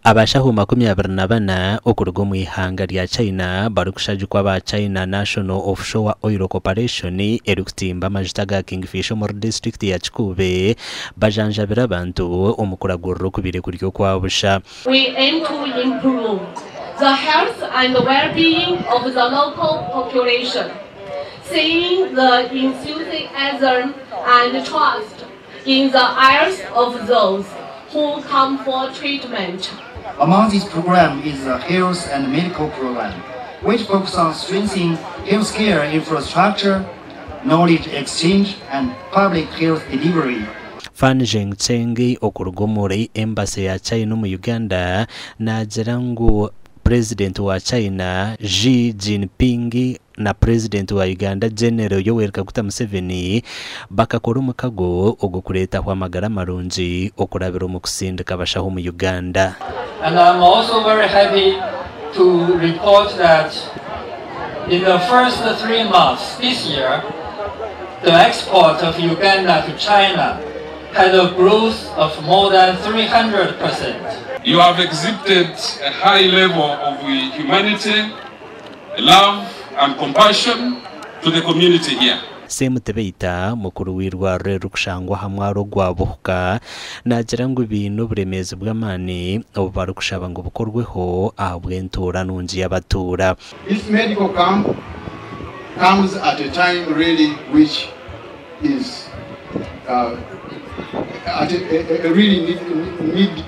Abashaho 24 okuruga omu ihanga rya China barikushagikwa aba China National Offshore Oil Corporation erikutimba amajuta ga Kingfisher omuri disiturikiti ya Kikuube bajanjabire abantu omu kuragurira okubaire kuri okwa busha. We aim to improve the health and well-being of the local population, seeing the enthusiasm and trust in the eyes of those who come for treatment. Among these programs is the health and medical program, which focuses on strengthening healthcare infrastructure, knowledge exchange, and public health delivery. Fan Zhengcheng okuruga omuri Embassy ya China omu Uganda naagira ngu Purezidenti wa China, Xi Jinping na Purezidenti wa Uganda General Yoweri Kaguta Museveni bakakora omukago ogw'okureetaho amagara marungi okurabira omu kusindika abashaho omu Uganda. And I'm also very happy to report that in the first 3 months this year, the export of Uganda to China had a growth of more than 300%. You have exhibited a high level of humanity, love, and compassion to the community here. Semutebeita mukuru w'eirwariro erikushangwa aha mwaro gwa Buhuka naagira ngu baine oburemeezi bw'amaani obu barikushaba ngu bukorweho ahabw'entuura nungi y'abatuura. This medical camp comes at a time really which is at a really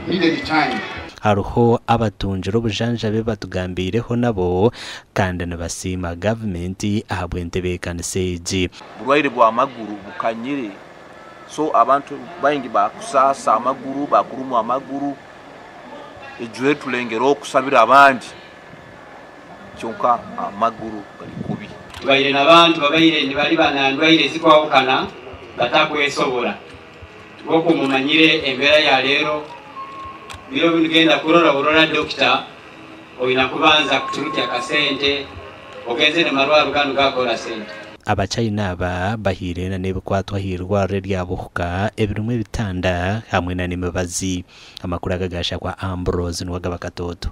needed time. Hariho abatungire obujanjabi batugambiireho nabo kandi nibasiima gavumenti ahabw'entebeekanisa egi. Burwaire bwa maguru bukanyire, so abantu baingi bakusasa amaguru, bakurumwa amaguru. Ejwe tulengera okusabira abandi, kyonka amaguru gali kubi. Tubaire n'abantu babaire nibali banandwaire zikwawukana batakwesobola. Nk'oku mumanyire embeera ya leero, biro binugenda kurora burora dokita, olina kubanza kuturukya kasente ogenze ne marwaro ganu gakora sente. Abachina aba bahiire na n'ebikwatwa ah'eirwariro erya Buhuka ebirimu ebitanda hamwe na n'emibazi. Amakuru aga gashakwa Ambrose Niwagaba Katoto.